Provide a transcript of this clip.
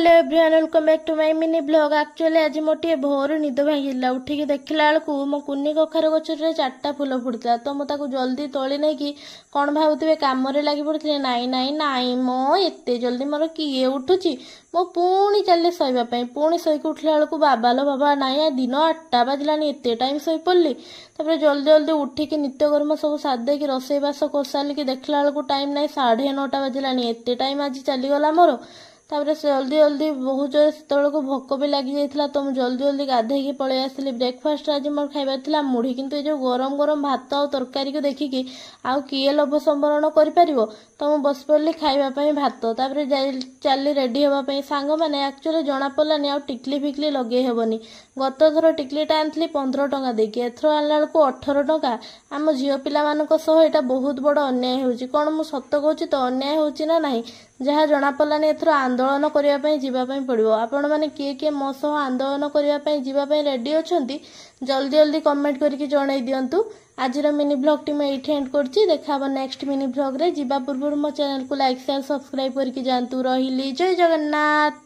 Hello everyone, welcome back to my mini vlog. Actually ଆଜି ମୋର ଟିକେ ଭୋରୁ ନିଦ ଭାଙ୍ଗିଲା। ଉଠିକି ଦେଖିଲା ବେଳକୁ ମୋ କୁନି କଖାରୁ ଗଛରେ 4ଟା ଫୁଲ ଫୁଟିଥିଲା। ତ ମୁଁ ତାକୁ ଜଲ୍ଦି ତୋଳି ନେଇକି, କ'ଣ ଭାବୁଥିବେ, କାମରେ ଲାଗି ପଡ଼ିଥିଲି। ନାଇଁ ନାଇଁ ନାଇଁ, ମୋ ଏତେ ଜଲ୍ଦି ମୋର କିଏ ଉଠୁଛି? ମୁଁ ପୁଣି ଚାଲିଲି ଶୋଇବା ପାଇଁ। ପୁଣି ଶୋଇକି ଉଠିଲା ବେଳକୁ ବାବାଲୋ ବାବା, ନାଇଁ, ଦିନ 8ଟା ବାଜିଲାଣି, ଏତେ ଟାଇମ୍ ଶୋଇପଡ଼ିଲି। ତାପରେ ଜଲ୍ଦି ଜଲ୍ଦି ଉଠିକି ନିତ୍ୟକର୍ମ ସବୁ ସାରିଦେଇକି ରୋଷେଇବାସ କରିସାରିକି ଦେଖିଲା ବେଳକୁ ଟାଇମ୍ ନାହିଁ, 9:30 ବାଜିଲାଣି। ଏତେ ଟାଇମ୍ ଆଜି ଚାଲିଗଲା ମୋର। ତାପରେ ଜଲ୍ଦି ଜଲ୍ଦି, ବହୁତ ଜୋରେ ସେତେବେଳକୁ ଭୋକ ବି ଲାଗିଯାଇଥିଲା, ତ ମୁଁ ଜଲ୍ଦି ଜଲ୍ଦି ଗାଧେଇକି ପଳେଇ ଆସିଲି। ବ୍ରେକଫାଷ୍ଟ ଆଜି ମୋର ଖାଇବାର ଥିଲା ମୁଢ଼ି, କିନ୍ତୁ ଏ ଯେଉଁ ଗରମ ଗରମ ଭାତ ଆଉ ତରକାରୀକୁ ଦେଖିକି ଆଉ କିଏ ଲୋଭ ସମ୍ବରଣ କରିପାରିବ? ତ ମୁଁ ବସି ପଡ଼ିଲି ଖାଇବା ପାଇଁ ଭାତ। ତାପରେ ଯାଇ ଚାଲି ରେଡ଼ି ହେବା ପାଇଁ। ସାଙ୍ଗମାନେ, ଆକ୍ଚୁଆଲି ଜଣାପଡ଼ିଲାନି ଆଉ ଟିକଲି ଫିକଲି ଲଗେଇ ହେବନି। ଗତ ଥର ଟିକଲିଟା ଆଣିଥିଲି 15 ଟଙ୍କା ଦେଇକି, ଏଥର ଆଣିଲା ବେଳକୁ 18 ଟଙ୍କା। ଆମ ଝିଅ ପିଲାମାନଙ୍କ ସହ ଏଇଟା ବହୁତ ବଡ଼ ଅନ୍ୟାୟ ହେଉଛି। କ'ଣ ମୁଁ ସତ କହୁଛି ତ? ଅନ୍ୟାୟ ହେଉଛି ନା ନାହିଁ? ଯାହା ଜଣାପଡ଼ିଲାନି, ଏଥର ଆନ୍ଦୋଳନ କରିବା ପାଇଁ ଯିବା ପାଇଁ ପଡ଼ିବ। ଆପଣମାନେ କିଏ କିଏ ମୋ ସହ ଆନ୍ଦୋଳନ କରିବା ପାଇଁ ଯିବା ପାଇଁ ରେଡ଼ି ଅଛନ୍ତି, ଜଲ୍ଦି ଜଲ୍ଦି କମେଣ୍ଟ କରିକି ଜଣାଇ ଦିଅନ୍ତୁ। ଆଜିର ମିନି ବ୍ଲଗ୍ଟି ମୁଁ ଏଇଠି ଏଣ୍ଡ କରୁଛି। ଦେଖା ହେବ ନେକ୍ସଟ ମିନି ବ୍ଲଗ୍ରେ। ଯିବା ପୂର୍ବରୁ ମୋ ଚ୍ୟାନେଲକୁ ଲାଇକ୍, ସେୟାର, ସବସ୍କ୍ରାଇବ୍ କରିକି ଯାଆନ୍ତୁ। ରହିଲି, ଜୟ ଜଗନ୍ନାଥ।